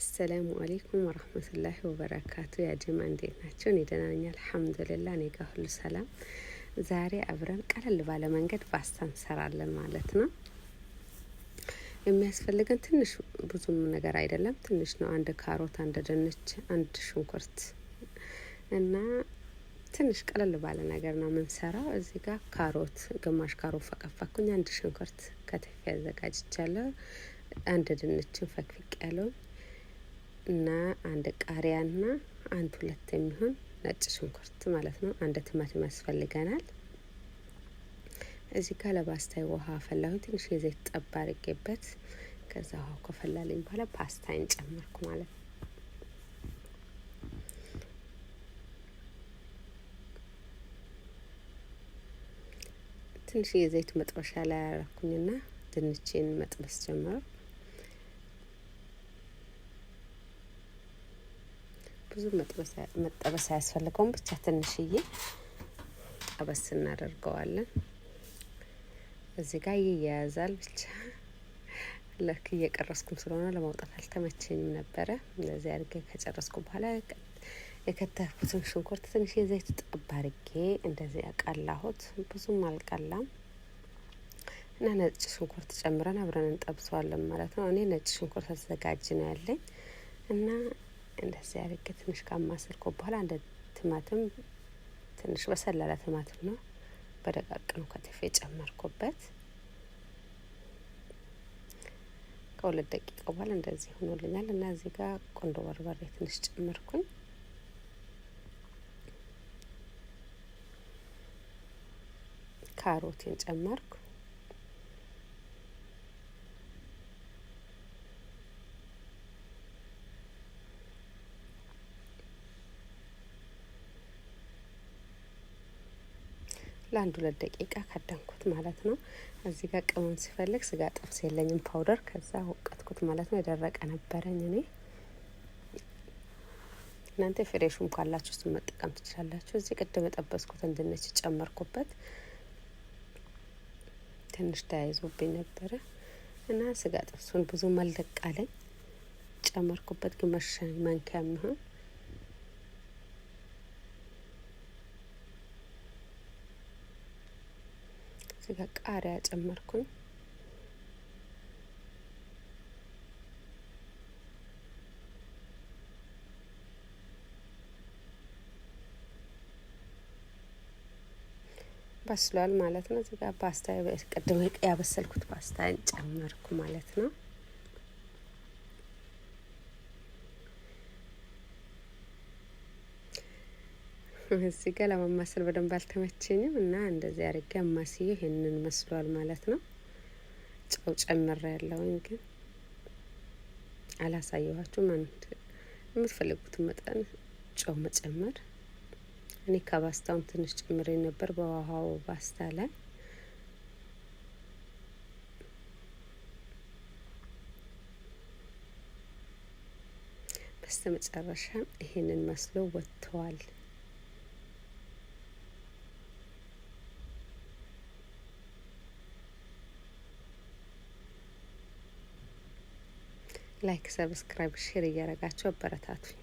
السلام عليكم ورحمة الله وبركاته። يا جماعة እንዴት ናቸው? እኔ ደህና ነኝ الحمد لله። እኔ ጋር ሁሉ ሰላም። ዛሬ አብረን ቀለል ባለ መንገድ ፓስታ እንሰራለን ማለት ነው። የሚያስፈልገን ትንሽ ብዙም ነገር አይደለም፣ ትንሽ ነው። አንድ ካሮት፣ አንድ ድንች፣ አንድ ሽንኩርት እና ትንሽ ቀለል ባለ ነገር ነው የምንሰራው። እዚህ ጋር ካሮት ግማሽ ካሮት ፈቀፈኩኝ፣ አንድ ሽንኩርት ከትፌ አዘጋጅቻለሁ፣ አንድ ድንችን ፈቅፍቅ ያለው እና አንድ ቃሪያና አንድ ሁለት የሚሆን ነጭ ሽንኩርት ማለት ነው። አንድ ቲማቲም ያስፈልገናል። እዚህ ጋር ለፓስታ ውሃ አፈላሁኝ። ትንሽ የዘይት ጠብ አድርጌበት ከዛ ውሃው ከፈላልኝ በኋላ ፓስታዬን ጨመርኩ ማለት ነው። ትንሽ የዘይቱ መጥበሻ ላይ ያረኩኝና ድንቼን መጥበስ ጀመርኩ። ብዙ መጠበስ አያስፈልገውም። ብቻ ትንሽዬ ጠበስ እናደርገዋለን። እዚህ ጋር ይያያዛል። ብቻ ለክ እየቀረስኩም ስለሆነ ለማውጣት አልተመቸኝም ነበረ። እንደዚህ አድርጌ ከጨረስኩ በኋላ የከተፍኩትን ሽንኩርት ትንሽ የዘይት ጠብ አድርጌ እንደዚህ ያቀላሁት፣ ብዙም አልቀላም እና ነጭ ሽንኩርት ጨምረን አብረን እንጠብሰዋለን ማለት ነው። እኔ ነጭ ሽንኩርት አዘጋጅ ነው ያለኝ እና እንደዚህ አድርጌ ትንሽ ካማሰልኩ በኋላ አንድ ቲማቲም ትንሽ በሰል ያለ ቲማቲም ነው በደቃቅኑ ከትፌ ጨመርኩበት። ከ2 ደቂቃ በኋላ እንደዚህ ሆኖልኛል እና እዚህ ጋር ቆንዶ በርበሬ ትንሽ ጨመርኩኝ። ካሮቴን ጨመርኩ። ለአንድ 2 ደቂቃ ከደንኩት ማለት ነው። እዚህ ጋር ቅመም ሲፈልግ ስጋ ጥብስ የለኝም powder፣ ከዛ ወቀጥኩት ማለት ነው። የደረቀ ነበረኝ እኔ። እናንተ fresh ኡም ካላችሁ እሱን መጠቀም ትችላላችሁ። እዚህ ቅድም የጠበስኩትን ድንች ጨመርኩበት። ትንሽ ተያይዞብኝ ነበረ እና ስጋ ጥብሱን ብዙ አልደቃለኝ ጨመርኩበት፣ ግማሽ ማንኪያ የሚሆን። እዚህ ጋር ቃሪያ ጨመርኩኝ። በስሏል ማለት ነው። እዚህ ጋር ፓስታ ቅድም ያበሰልኩት ፓስታ ጨመርኩ ማለት ነው። እዚህ ጋር ለማማሰል በደንብ አልተመቸኝም እና እንደዚህ አድርጌ አማስዬ ይሄንን መስሏል ማለት ነው። ጨው ጨምሬ ያለውኝ ግን አላሳየኋችሁም። አንድ የምትፈልጉትን መጠን ጨው መጨመር። እኔ ከፓስታውም ትንሽ ጨምሬ ነበር በውሃው ፓስታ ላይ። በስተ መጨረሻ ይሄንን መስሎ ወጥተዋል። Like፣ subscribe፣ share እያደረጋችሁ አበረታቱኝ።